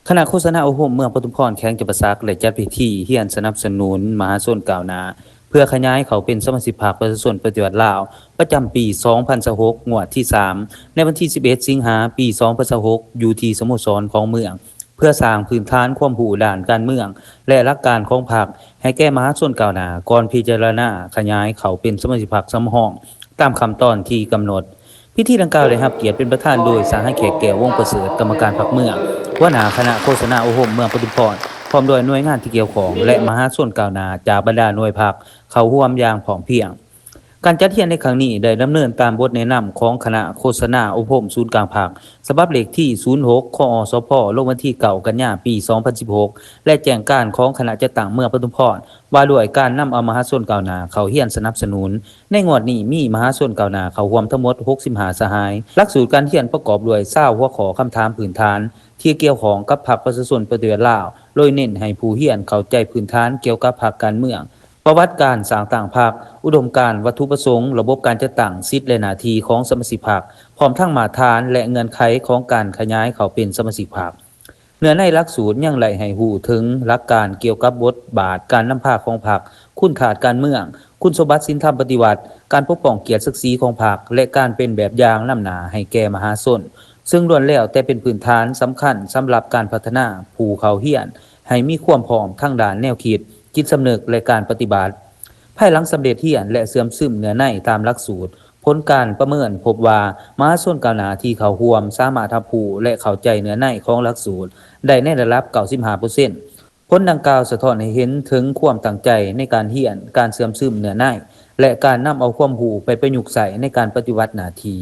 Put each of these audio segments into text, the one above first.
ຄະນະໂຄສະນາອົບຮົມເມືອງປະທຸມພອນ ແຂວງຈຳປາສັກ ໄດ້ຈັດພິທີຮຽນສະໜັບສະໜູນມະຫາຊົນກ້າວໜ້າ ເພື່ອຂະຫຍາຍເຂົ້າເປັນສະມາຊິກພັກປະຊາຊົນປະຕິວັດລາວ ປະຈຳປີສອງພັນຊາວຫົກ ງວດທີສາມ ໃນວັນທີສິບເອັດ ສິງຫາ ປີສອງພັນຊາວຫົກ ຢູ່ທີ່ສະໂມສອນຂອງເມືອງ ເພື່ອສ້າງພື້ນຖານຄວາມຮູ້ດ້ານການເມືອງ ແລະ ຫຼັກການຂອງພັກ ໃຫ້ແກ່ມະຫາຊົນກ້າວໜ້າ ກ່ອນພິຈາລະນາຂະຫຍາຍເຂົ້າເປັນສະມາຊິກພັກສຳຮອງ ຕາມຂັ້ນຕອນທີ່ກຳນົດ. ພິທີດັ່ງກ່າວໄດ້ຮັບກຽດເປັນປະທານໂດຍ ສະຫາຍ ແຂກແກ້ວ ວົງປະເສີດ ກຳມະການພັກເມືອງ, ຫົວໜ້າຄະນະໂຄສະນາອົບຮົມເມືອງປະທຸມພອນ, ພ້ອມດ້ວຍໜ່ວຍງານທີ່ກ່ຽວຂ້ອງ ແລະ ມະຫາຊົນກ້າວໜ້າຈາກບັນດາໜ່ວຍພັກ ເຂົ້າຮ່ວມຢ່າງພ້ອມພຽງ. ການຈັດຮຽນໃນຄັ້ງນີ້ໄດ້ດຳເນີນຕາມບົດແນະນຳຂອງຄະນະໂຄສະນາອົບຮົມສູນກາງພັກ ສະບັບເລກທີສູນຫົກ ຄອສພ ລົງວັນທີເກົ້າ ກັນຍາ ປີສອງພັນສິບຫົກ ແລະ ແຈ້ງການຂອງຄະນະຈັດຕັ້ງເມືອງປະທຸມພອນ ວ່າດ້ວຍການນຳເອົາມະຫາຊົນກ້າວໜ້າເຂົ້າຮຽນສະໜັບສະໜູນ. ໃນງວດນີ້ມີມະຫາຊົນກ້າວໜ້າເຂົ້າຮ່ວມທັງໝົດຫົກສິບຫ້າສະຫາຍ. ຫຼັກສູດການຮຽນປະກອບດ້ວຍຊາວຫົວຂໍ້ຄຳຖາມພື້ນຖານທີ່ກ່ຽວຂ້ອງກັບພັກປະຊາຊົນປະຕິວັດລາວ, ໂດຍເນັ້ນໃຫ້ຜູ້ຮຽນເຂົ້າໃຈພື້ນຖານກ່ຽວກັບພັກການເມືອງ, ປະຫວັດການສ້າງຕັ້ງພັກ, ອຸດົມການ, ວັດຖຸປະສົງ, ລະບົບການຈັດຕັ້ງ, ສິດ ແລະ ໜ້າທີ່ຂອງສະມາຊິກພັກ, ພ້ອມທັງມາດຖານ ແລະ ເງື່ອນໄຂຂອງການຂະຫຍາຍເຂົ້າເປັນສະມາຊິກພັກ. ເນື້ອໃນຫຼັກສູດຍັງໄດ້ໃຫ້ຮູ້ເຖິງຫຼັກການກ່ຽວກັບບົດບາດການນຳພາຂອງພັກ, ຄຸນຄ່າການເມືອງ, ຄຸນສົມບັດສິນທຳປະຕິວັດ, ການປົກປ້ອງກຽດສັກສີຂອງພັກ ແລະ ການເປັນແບບຢ່າງນຳໜ້າໃຫ້ແກ່ມະຫາຊົນ, ເຊິ່ງລ້ວນແລ້ວແຕ່ເປັນພື້ນຖານສຳຄັນສຳລັບການພັດທະນາຜູ້ເຂົ້າຮຽນໃຫ້ມີຄວາມພ້ອມທາງດ້ານແນວຄິດ, ຈິດສຳນຶກ ແລະ ການປະຕິບັດ. ພາຍຫຼັງສຳເລັດຮຽນ ແລະ ເຊື່ອມຊຶມເນື້ອໃນຕາມຫຼັກສູດ, ຜົນການປະເມີນພົບວ່າ ມະຫາຊົນກ້າວໜ້າທີ່ເຂົ້າຮ່ວມສາມາດຮັບຮູ້ ແລະ ເຂົ້າໃຈເນື້ອໃນຂອງຫຼັກສູດໄດ້ໃນລະດັບເກົ້າສິບຫ້າເປີເຊັນ. ຜົນດັ່ງກ່າວສະທ້ອນໃຫ້ເຫັນເຖິງຄວາມຕັ້ງໃຈໃນການຮຽນ, ການເຊື່ອມຊຶມເນື້ອໃນ ແລະ ການນຳເອົາຄວາມຮູ້ໄປປະຍຸກໃຊ້ໃນການປະຕິບັດໜ້າທີ່.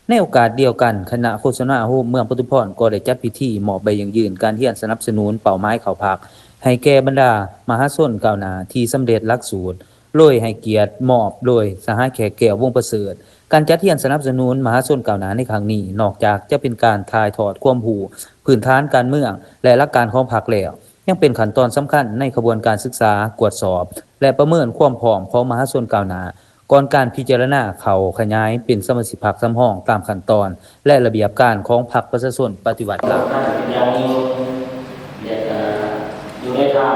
ໃນໂອກາດດຽວກັນ, ຄະນະໂຄສະນາອົບຮົມເມືອງປະທຸມພອນກໍໄດ້ຈັດພິທີມອບໃບຢັ້ງຢືນການຮຽນສະໜັບສະໜູນເປົ້າໝາຍເຂົ້າພັກ ໃຫ້ແກ່ບັນດາມະຫາຊົນກ້າວໜ້າທີ່ສຳເລັດຫຼັກສູດ, ໂດຍໃຫ້ກຽດມອບໂດຍສະຫາຍແຂກແກ້ວ ວົງປະເສີດ. ການຈັດຮຽນສະໜັບສະໜູນມະຫາຊົນກ້າວໜ້າໃນຄັ້ງນີ້ ນອກຈາກຈະເປັນການຖ່າຍທອດຄວາມຮູ້ພື້ນຖານການເມືອງ ແລະ ຫຼັກການຂອງພັກແລ້ວ, ຍັງເປັນຂັ້ນຕອນສຳຄັນໃນຂະບວນການສຶກສາ, ກວດສອບ ແລະ ປະເມີນຄວາມພ້ອມຂອງມະຫາຊົນກ້າວໜ້າ ກ່ອນການພິຈາລະນາເຂົ້າຂະຫຍາຍເປັນສະມາຊິກພັກສຳຮອງຕາມຂັ້ນຕອນ ແລະ ລະບຽບການຂອງພັກປະຊາຊົນປະຕິວັດລາວ. ຢູ່ໃນທາງ